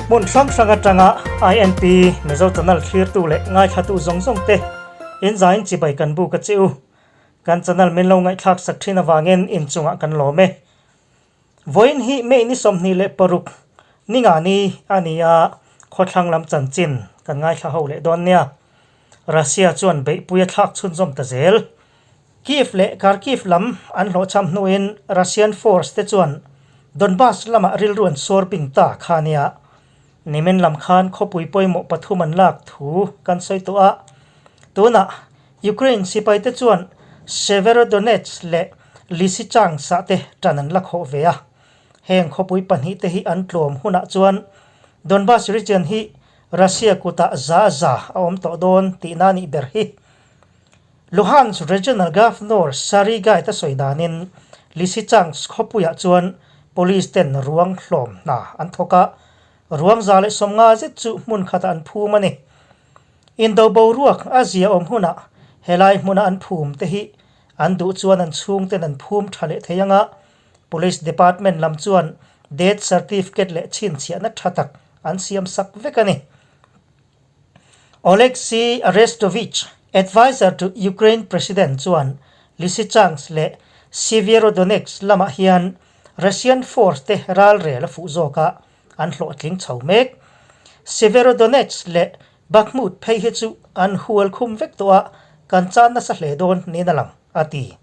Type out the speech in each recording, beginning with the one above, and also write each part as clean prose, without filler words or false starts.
Hmun hrang hrang atanga INP Mizo channel thlirtu leh ngaithlatu zawng zawng te inzain chibai kan buk a che u. Kan channel min lo ngaihthlak sak thin avangin inchungah kan lawm e. Vawiin hi May ni 26 ni nga ni a ni a, khawthlang lam chanchin kan ngaithla ho leh dawn nia. Russia chuan beihpui a thlak chhunzawm ta zel. Kyiv leh Kharkiv lam an hlawhchham hnuin Russian force te chuan Donbas lamah rilru an sawr bing ta kha nia. Nimin lam khan khawpui pawimawh pathum an lak thu kan sawi tawh a. Tunah Ukraine sipai te chuan Severodonetsk leh Lysychansk-ah te tan an la khawh ve a. Heng khawpui pahnih te hi an tlawm hunah chuan Donbas region hi Russia kutah za za a awm tawh dawn tihna a nih ber hi. Luhansk Regional Governor Sari Gaid a sawi danin Lysychansk khawpuiah chuan police ten ruang hlawm hna an thawk a, ruang 150 zet chu hmun khatah an phum a ni. Indo boruak a zia awm hunah helai hmuna an phum te hi an duh chuan an chhungten an phum tha leh thei anga Police Department lam chuan death certificate leh chhinchhiahna tha tak an siam sak vek a ni. Oleksiy Arestovych, adviser to Ukraine President chuan Lysychansk leh Sievierodonetsk lamah hian Russian force te ral rel a fuh zawk a, an hlawhtling chho mek. Sievierodonetsk leh Bakhmut phei hi chu an hual khum vek tawh a, kan chan nasa hle dawn niin a lang, a ti.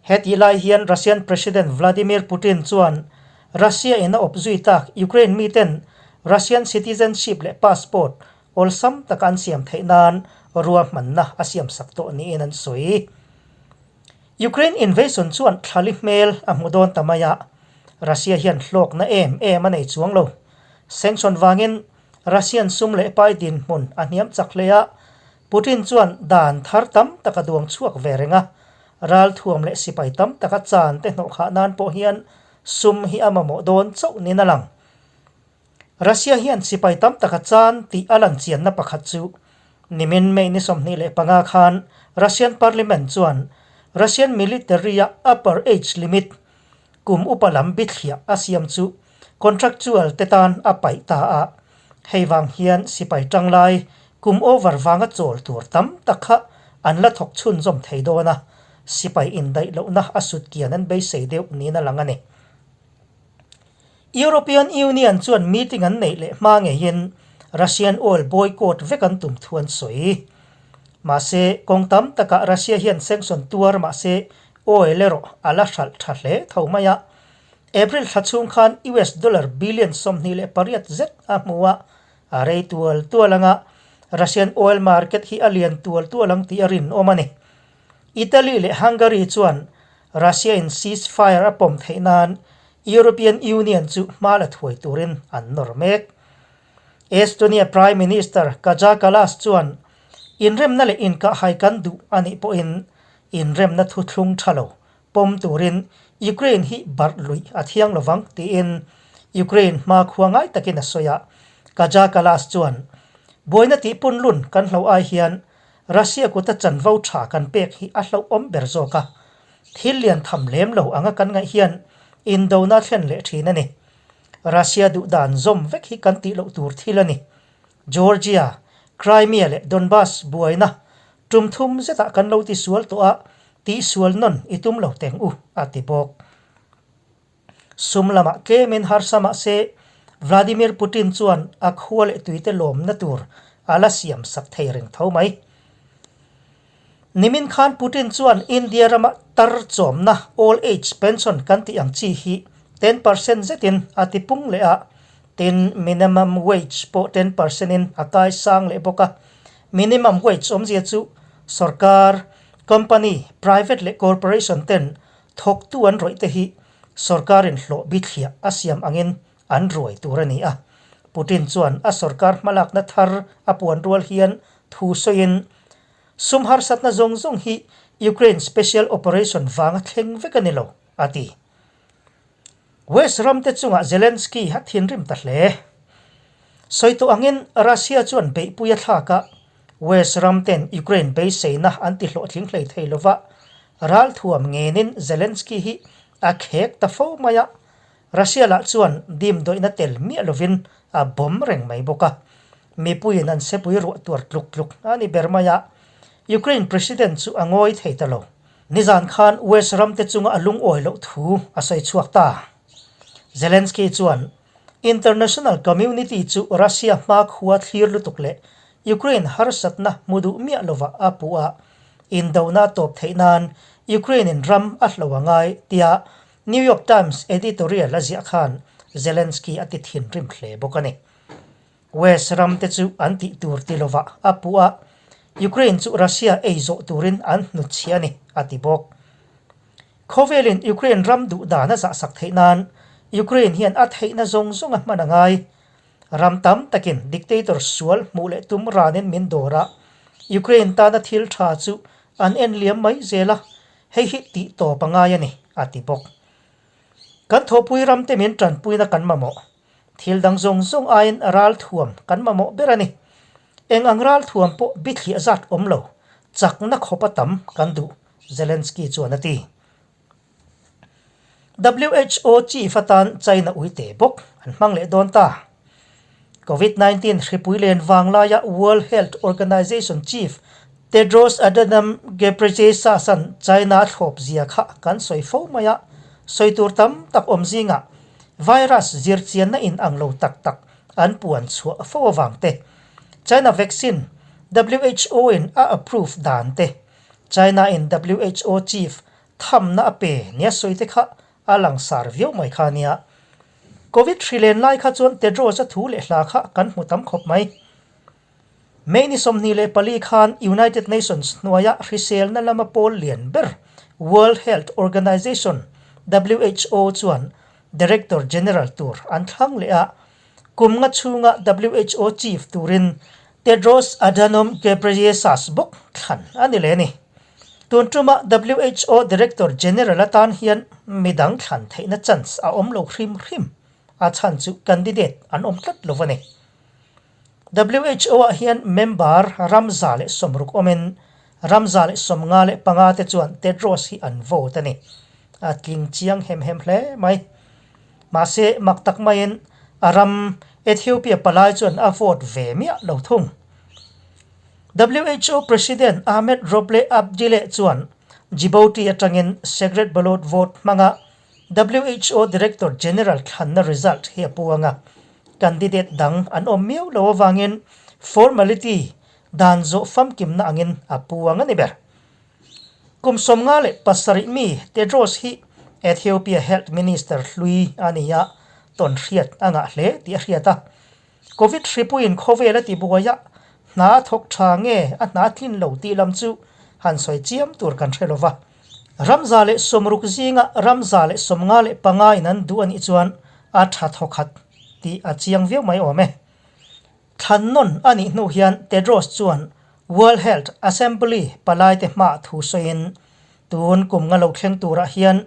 Hetih lai hian Russian President Vladimir Putin chuan Russia in a awp zui tak Ukraine miten Russian citizenship leh passport awlsam taka an siam theih nan ruahmanna a siamsak tawh niin an sawi. Ukraine invasion chuan thlali hmel a hmu dawn ta mai a, Russia hian hlawkna em em a nei chuang lo. Sanction vangin Russian sum leh pai dinhmun a hniam chak hle a, Putin chuan dan thar tam tak a duang chhuak ve reng a, ralthuam leh sipai tam tak a chan te hnawhkhah nan pawh hian sum hi a mamawh dawn chauh niin a lang. Russia hian sipai tam tak a chan tih a lan chianna pakhat chu nimin May ni 25 khan Russian Parliament chuan Russian military-a upper age limit kum upa lam bithliah a siam chu contractual te tan a paih ta a, hei vang hian sipai tanglai kum over vanga chawl tur tam tak kha an la thawk chhunzawm thei dawn a, sipai indaih lohna a sut kian an beisei deuh niin a lang a ni. European Union chuan meeting an neih leh hma ngeiin Russian oil boycott vek an tum thu an sawi. Mahse, kawng tam takah Russia hian sanction tuar mahse oil erawh a la hralh tha hle tho mai a. April thla chhung khan US dollar billion 28 zet a hmu a, a rei tual tual anga Russian oil market hi a lian tual tual ang tih a rinawm a ni. Italy leh Hungary chuan Russia in ceasefire a pawm theih nan European Union chu hma la thuai turin an nawr mek. Estonia Prime Minister Kaja Kallas chuan inremna leh inkahhai kan duh a nih pawhin inremna thuthlung tha lo pawm turin Ukraine hi barh luih a thiang lovang tiin Ukraine hma khua ngai takin a sawi a. Kaja Kallas chuan, Buaina tih punlun kan hlo ai hian Russia kuta chanvo tha kan pek hi a hlauhawm ber zawk a, thil lian tham lem lo anga kan ngaih hian indona thlen leh thin a ni. Russia duh dan zawm vek hi kan tih loh tur thil a ni. Georgia, Crimea leh Donbas buaina tum thum zetah kan lo tisual tawh a, tihsual nawn i tum lo teng u, a ti bawk. Sum lamah tlemin harsa mah se Vladimir Putin chuan a khua leh tuite lawmna tur a la siam sak thei reng tho mai. Nimin khan Putin chuan India rama tar chawmna old age pension kan tih ang chi hi 10% zetin a tipung leh a, tin minimum wage pawh 10% in a kai sang leh bawk a. Minimum wage awmzia chu sorkar, company, private leh corporation ten thawktu an rawih te hi sorkarin hlawh bithliah a siam angin an ruai tur a ni a. Putin chuan a sorkar hmalakna thar a puan rual hian thu sawiin, Sum harsatna zawng zawng hi Ukraine special operation vanga thleng vek a ni lo, a ti. West ram te chungah Zelensky a thinrim ta hle. Sawi tawh angin Russia chuan beihpui a thlak a, West ram ten Ukraine beiseina an ti hlawhtling hlei thei lova, ralthuam ngenin Zelensky hi a khek ta fo mai a. Russia lah chuan dim dawihna tel miah lovin a bomb reng mai bawk a. Mipuiin an sepui ruah tuar tluk tluk a ni ber mai a, Ukraine President chu a ngawi thei ta lo. Nizan khan West ramte chunga a lungawi loh thu a sawi chhuak ta. Zelensky chuan international community chu Russia hmakhua thlir lutuk leh Ukraine harsatna hmu duh miah lovah a puh a, indona a tawp theih nan Ukraine-in ram a hlo a ngai tia New York Times editorial a ziah khan Zelensky a ti thinrim hle bawk a ni. West ram te chu an tih tur ti lovah a puh a, Ukraine chu Russia ei zawh turin an hnutchhiah a ni, a ti bawk. Khawvelin Ukraine ram duh dan a zahsak theih nan Ukraine hian a theihna zawng zawng a hman a ngai. Ram tam takin dictator sual hmuh leh tum ranin min dawr a, Ukraine tana thil tha chu an en liam mai zel a, hei hi tih tawp a ngai a ni, a ti bawk. Kan thawhpui ramte min tanpuina kan mamawh. Thil dang zawng zawng aiin ralthuam kan mamawh ber a ni. Eng ang ralthuam pawh bithliah zat awm lo, chakna khawp a tam kan duh, Zelensky chuan a ti. WHO chief atan China uite bawk an hmang leh dawn ta. Covid 19 hripui len vang laia World Health Organization chief Tedros Adhanom Ghebreyesus-a'n China a thlawp zia kha kan sawi fo mai a, sawi tur tam tak awm zingah virus zirchianna in ang lo tak tak an puan chhuah fo avang te, China vaccine WHO-in a approve dan te, China-in WHO chief thamna a pe nia sawi te kha a langsar viau mai kha nia. Covid hri len lai kha chuan Tedros-a thu leh hla kha kan hmu tam khawp mai. May ni 24 khan United Nations hnuaia hriselna lama pawl lian ber World Health Organization, who, chuan Director General tur an thlang leh a, kum nga chhunga who chief turin Tedros Adhanom Ghebreyesus bawk thlan a ni leh a ni. Tun tuma who Director General atan hian midang thlan theihna chance a awm lo hrim hrim, a chhan chu candidate an awm tlat lo a ni. WHO-ah hian member 160 awmin 155 te chuan Tedros hi an vote a ni. A tling chiang hem hem hle mai. Mahse, mak tak maiin a ram Ethiopia palai chuan a vote ve miah lo thung. WHO President Ahmed Roble Abdile chuan Djibouti atangin secret ballot vote hmanga WHO Director General thlanna result hi a puang a, candidate dang an awm miau lo avangin formality dan zawh famkimna angin a puang a ni ber. Kum 57 mi Tedros hi Ethiopia Health Minister hlui a ni a, tawnhriat a ngah hle tih a hriat a. Covid hripuiin khawvel a ti buai a, hna a thawk tha nge a hna tlin lo tih lam chu han sawi chiam tur kan hre lo va. 160 zinga 155 in an duh a nih chuan a tha thawkhat tih a chiang viau mai awm e. Thlan nawn a nih hnu hian Tedros chuan World Health Assembly palaite hmaah thu sawiin, Tun kum nga lo thleng turah hian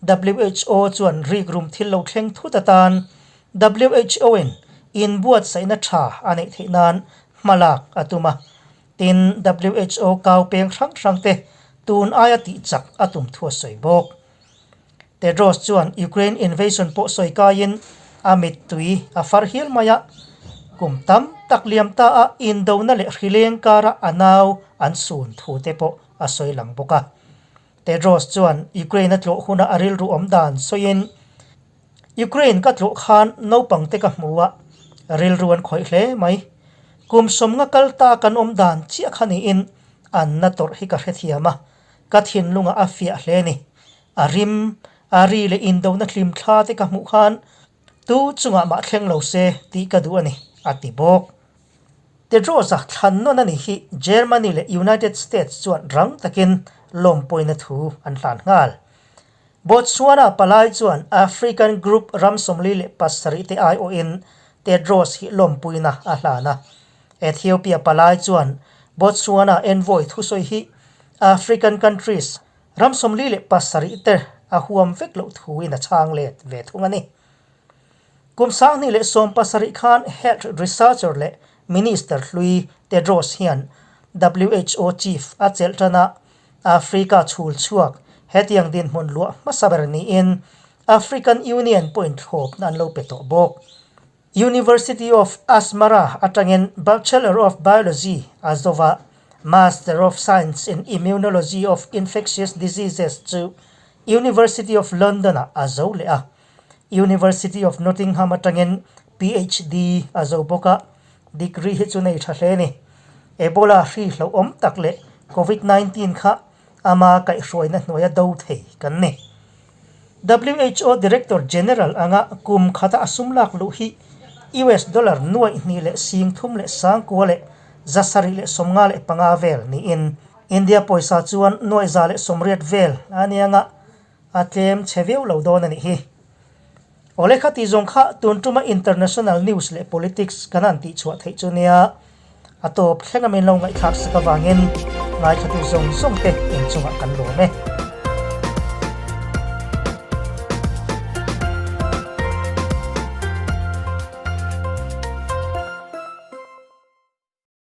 who chuan rikrum thil lo thleng thut atan WHO-in inbuatsaihna tha a neih theih nan hmalak a tum a. Tin, who kau peng hrang hrangte tun aia tihchak a tum thu a sawi bawk. Tedros chuan Ukraine invasion pawh sawi kaiin a mittui a far hial mai a, kum tam tak liam ta a indona leh hrileng kara a nau an sun thu te pawh a sawi lang bawk a. Tedros chuan Ukraine a tlawh huna a rilru awm dan sawiin, Ukraine ka tlawh khan naupang te ka hmu a, rilru an khawih hle mai. Kum 50 kal ta kan awm dan chiah kha niin an na tawrh hi ka hrethiam a, ka thinlungah a fiah hle a ni. A rim, a ri leh indona hlim thla te ka hmuh khan tu chungah mah thleng lo se tih ka duh a ni, a ti bawk. Tedros-a thlan nawn a nih hi Germany leh United States chuan rang takin lawmpawina thu an hlan nghal. Botswana palai chuan African Group ram 47 te aiawhin Tedros hi lawmpuina a hlan a. Ethiopia palai chuan Botswana envoy thusawi hi African countries ram 47 te a huam vek loh thuin a chhang let ve thung a ni. Kum 2017 khan health researcher leh minister hlui Tedros hian who chief a chelh tan a, Africa chhul chhuak hetiang dinhmun luah hmasa ber niin. African Union pawhin thlawpna an lo pe tawh bawk. University of Asmara atangin Bachelor of Biology a zo va, Master of Science in Immunology of Infectious Diseases chu University of London-ah a zo leh a. University of Nottingham atangin PhD a zo bawk a, degree hi chu nei tha hle a ni. Ebola hri hlauhawm tak leh Covid 19 kha ama kaihhruaina hnuaia do thei kan ni. WHO Director General anga kum khata a sum lak luh hi US dollar nuaih hnih leh 30 leh 90 leh 775 vel niin India pawisa chuan nuaih 180 vel a nia nga a tlem chhe viau lo dawn a nih hi. Awle kha tih zawng kha tun tuma international news leh politics kan han tih chhuah theih chu nia a tawp thleng a min lo ngaihthlak sak avangin ngaithlatu zawng zawng te inchungah kan lawm e.